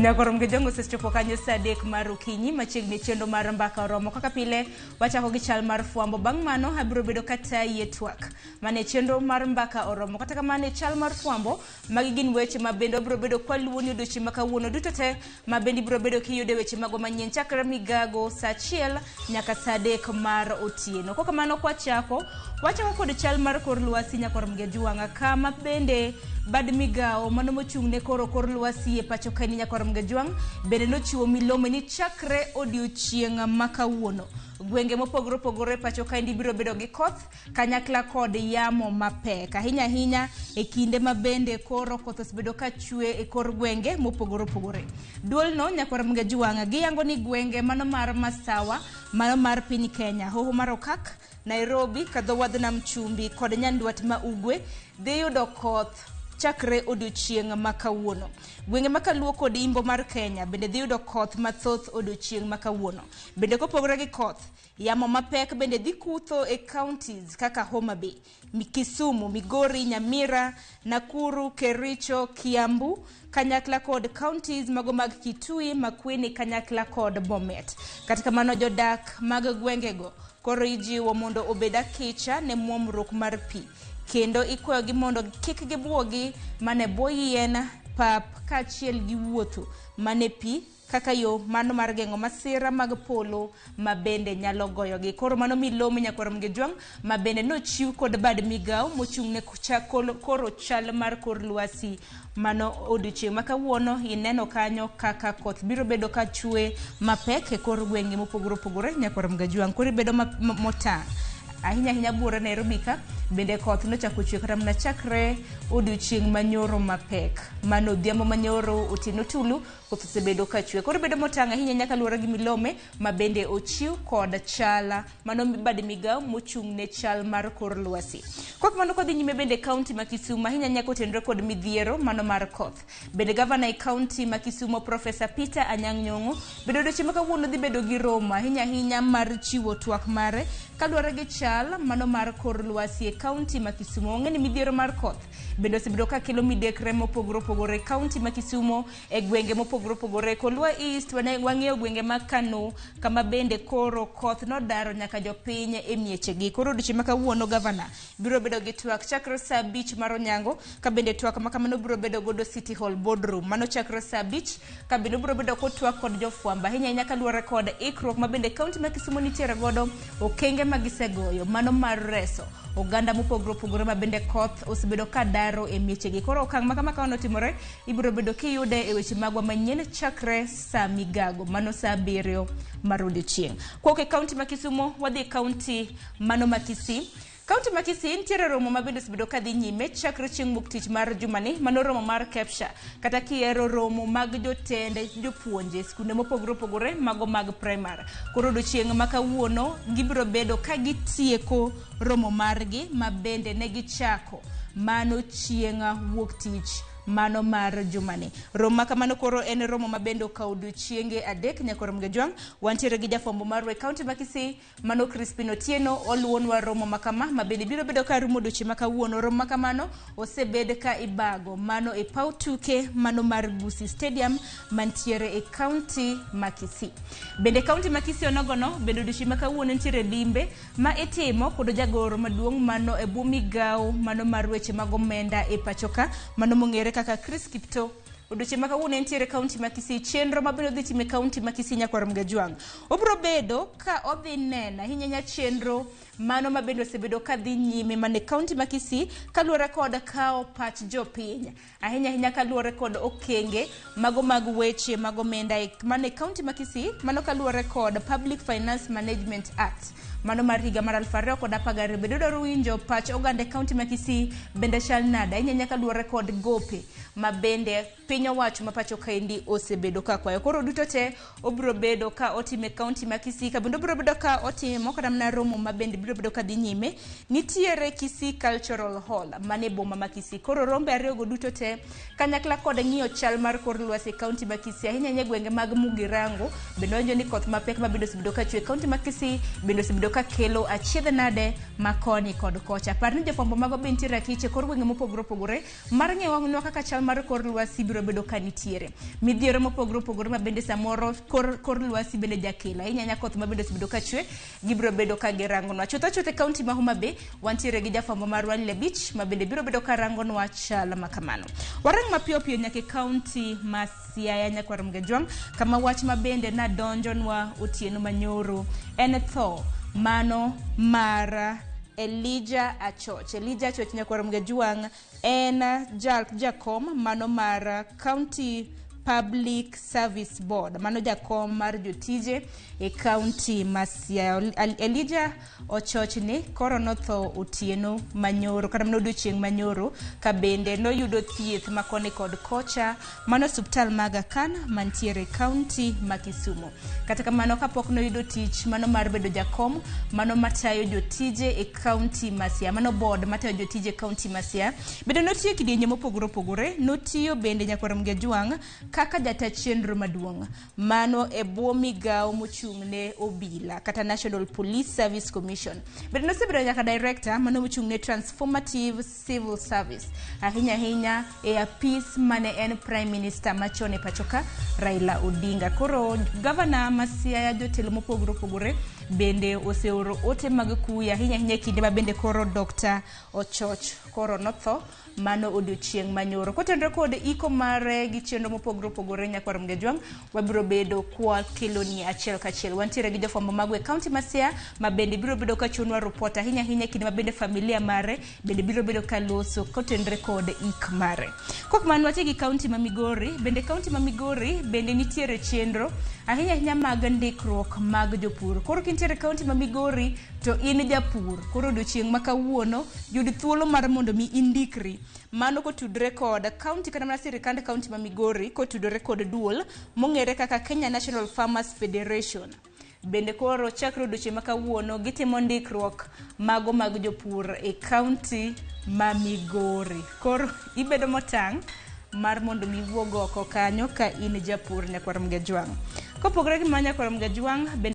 Nyakorom gi jongo osechopo kanyo saa 3 mar okinyi machiegni chenro mar mbaka oromo. Kaka pile wachako gi chal mar fwambo, bang' mano abiro bedo katayi e twak mane chenro mar mbaka oromo. Kata kamano e chal mar fwambo, magi gin weche ma bende wabiro bedo kwaluwo ni odiochieng' ma kawuono duto te ma bende ibiro bedo kiyudo weche magwa manyien chakre migago saa 1 nyaka saa 3 mar otieno. Kok kamano kwachako, wachako kod chal mar kor lwasi nyakorom gi ajwang'a kama bende bad migawo mano mochung' ne koro kor lwasi e pacho kaeni nyakorom gi ajwang' bende nochiwo milome ni chakre odiochieng' ma kawuono gwenge mopogore opogore e pacho kaendi biro bedo gi koth kanyakla kod yamo mapek ahinya ahinya e kinde ma bende koro koth osebedo ka chwe e kor gwenge mopogore opogore. Duolno nyakwar Mgejwang' giyango ni gwenge mano mar Masawa, mano mar piny Kenya, hoho mar Okak, Nairobi, kadho wadh nam chumbi kod Nyandwat ma Ugwe dhi yudo koth chakre odiochieng' ma kawuono. Gwenge ma kaluo kod imbo mar Kenya bende dhi yudo koth mathoth odiochieng' ma kawuono. Bende kopogore gi koth, yamo mapek bende dhi kutho e counties kaka Homa Bay, Kisumu, Migori, Nyamira, Nakuru, Kericho, Kiambu, kanyakla kod counties mago mag Kitui, Makueni kanyakla kod Bomet. Kata kamano jodak mag gwengego koro ijiwo mondo obed akicha ne muomruok mar pi kendo ikwayogi mondo kik gibuogi mana e bwo yien, pap kaachiel gi wuotho mane pi kaka yo mano mar geng'o masira mag polo ma bende nyalo goyogi. Koro mano milome nyakwar Mgejwang' ma bende nochiw kod bad migawo mochung' ne koro chal mar kor lwasi mano odiochieng' ma kawuono. Ineno kanyo kaka koth biro bedo ka chwe mapek e kor gwenge mopogore opogore nyakwar Mgejwang'. Koro ibedo motang' ahinya ahinya buore Nairobi ka bende koth nochako chwe kata mana chakre odiochieng' manyoro mapek mano odhiambo manyoro otieno tulu koth osebedo ka chwe. Koro bedo motang' ahinya nyaka luwore gi milome ma bende ochiw kod chala mano bad migawo mochung' ne chal mar kor lwasi. Kok mano kodhi nyime bende kaunti ma Kisumu ahinya nyaka otenre kod midhiero mano mar koth. Bende gavana e kaunti ma Kisumu Profesa Peter Anyang' Nyong'o bende odiochieng' ma kawuono dhi bedo gi romo ahinya ahinya mar chiwo twak mare kaluwore gi chal mano mar kor lwasi e kaunti ma Kisumu. Wang'e ni midhiero mar koth bende osebedo ka kelo midekre mopogore opogore e kaunti ma Kisumu e gwenge mopogore opogore. Kolwa East wang'eyo gwenge mag Kano kama bende koro koth nodaro nyaka jopiny e miechegi. Koro odiochieng' ma kawuono gavana biro bedo gi twak chakre saa 5 mar onyango ka bende twak ma kamano biro bedo godo City Hall boardroom. Mano chakre saa 5 ka bende obiro bedo kotwak kod jofwambo ahinya ahinya kaluwore kod ikruok ma bende kaunti ma Kisumu nitiere godo, okenge ma gisegoyo mano mar reso oganda mopogore opogore ma bende koth osebedo ka daro e miechegi. Koro okang' ma kama ka otimore ibiro bedo kiyude e weche magwa manyien chakre saa migago mano saa 7 mar odiochieng'. Kwok e kaunti ma Kisumu wadhi e kaunti mano ma Kisii. Kaunti ma Kisii nitiere romo ma bende osebedo ka dhi nyime chakre chieng' wuok tich mar jumani, mano romo mar KEPSHA kata kihero romo mag jotend jopuonje skunde mopogore opogore mago mag primary. Koro odiochieng' ma kawuono gibiro bedo ka gitieko romo margi ma bende ne gichako mano chieng' wuok tich mano mar jumani. Romo ma kamano koro en romo ma bende okawo odiochienge 3 nyaka orom Gejwang'. Wantiere gi jafwambo marwa e kaunti ma Kisii mano Crispin Otieno oluwonwa romo ma kama ma bende biro bedo ka rumo odiochieng' ma kawuono. Romo ma kamano osebed ka ibago mano e paw tuke mano mar Gusii Stadium mantiere e kaunti ma Kisii. Bende kaunti ma Kisii onogono bende odiochieng' ma kawuono nitiere limbe ma itimo kod jagoro maduong' mano e bwo migawo mano mar weche mag omenda e pacho ka mano mong'ere kaka Chris Kiptoo. Odiochieng' ma kawuono entiere kaunti ma Kisii, chenro ma bende odhi timo e kaunti ma Kisii nyakwar Mgajwang'. Obiro bedo ka odhi neno ahinya ahinya chenro mano ma bende osebedo ka dhi nyime mana e kaunti ma Kisii kaluwore kod kawo pach jopiny ahinya ahinya kaluwore kod okenge mago mag weche mag omenda mano e kaunti ma Kisii mano kaluwore kod Public Finance Management Act mano mar higa mar 2012. Bende odwaro winjo pach oganda e kaunti ma Kisii bende chal nade ahinya ahinya kaluwore kod gope ma bende piny owacho ma pacho kaendi osebedo ka kwayo. Koro duto te obiro bedo ka otime kaunti ma Kisii ka bende obiro bedo ka otimo kata mana romo ma bende biro bedo ka dhi nyime. Nitiere Kisii Cultural Hall mane boma ma Kisii. Koro rombe ariyogo duto te kanyakla kod ng'iyo chal mar kor lwasi e kaunti ma Kisii ahinya ahinya e gwenge mag Mugirango bende wanjo ni koth mapek ma bende osebedo ka chwe e kaunti ma Kisii bende osebedo ka kelo achiedh nade ma koni kod kocha. Par ni jofwambo mago be nitiere akiche kor gwenge mopogore opogore mar ng'eyo kaka chal mar kor lwasi biro bedo ka nitiere. Midhiero mopogore opogore ma bende samoro kor lwasi bende jakelo. Ahinya ahinya koth ma bende osebedo ka chwe, gibiro bedo ka girangonwa. Chutho chutho e kaunti ma Homa Bay, wantiere gi jafwambo marwa Lebich ma bende biro bedo ka rangonwa chal ma kamano. Warang mapiyo piyo nyaka e kaunti ma Siaya nyakwar Mgejwang', kama wach ma bende nadonjonwa otieno manyoro en tho mano mar Elijah Achoch. Elijah Achoch nyakwar Mgejwang' en jakom mano mar County Public Service Board, mano jakom mar jotije e kaunti ma Siaya. Elijah Ochoch ni koro notho otieno manyoro kata mana odiochieng' manyoro ka bende noyudo thieth ma koni kod kocha mano osiptal ma Aga Khan mantiere e kaunti ma Kisumu. Kata kamano kapok noyudo tich mano mar bedo jakom mano matayo jotije e kaunti ma Siaya, mano board matayo jotije e kaunti ma Siaya, bende notiyo e kidienje mopogore opogore. Notiyo bende nyakwar Mgejwang' kaka jata chenro maduong' mano e bwo migawo mochung' ne obila kata National Police Service Commission. Bende nosebedo nyaka director mano mochung' ne Transformative Civil Service, ahinya ahinya e apis mane en Prime Minister machon e pachoka Raila Odinga. Koro gavana ma Siaya, jotelo mopogore opogore bende oseoro ote mag kuyo ahinya ahinya e kinde ma bende koro Dr. Ochoch koro notho mano odiochieng' manyoro. Kotenore kod iko mare gi chenro mopogore opogore nyakwar Mgejwang', wabiro bedo kwa keloni achiel kachiel. Wantiere gi jofwambo magwa e kaunti ma Siaya ma bende biro bedo ka chiwonwa ripot ahinya ahinya e kinde ma bende familia mare bende biro bedo ka loso kotenore kod ik mare. Kok mano wache gi kaunti ma Migori, bende kaunti ma Migori bende nitiere chenro ahinya ahinya mag ndikruok mag jopur. Koro kintiere kaunti ma Migori to in japur, koro odiochieng' ma kawuono yud thuolo mar mondo mi indikri. Mano kotudore kod kaunti kata mana sirikand kaunti ma Migori kotudore kod duol mong'ere kaka Kenya National Farmers Federation. Bende koro chakre odiochieng' ma kawuono gitimo ndikruok mago mag jopur e kaunti ma Migori. Koro ibedo motang' mar mondo mi iwuog oko kanyo ka in japur nyakwar Mgejwang'. Kopogore gi mano nyakwar Mgejwang' bende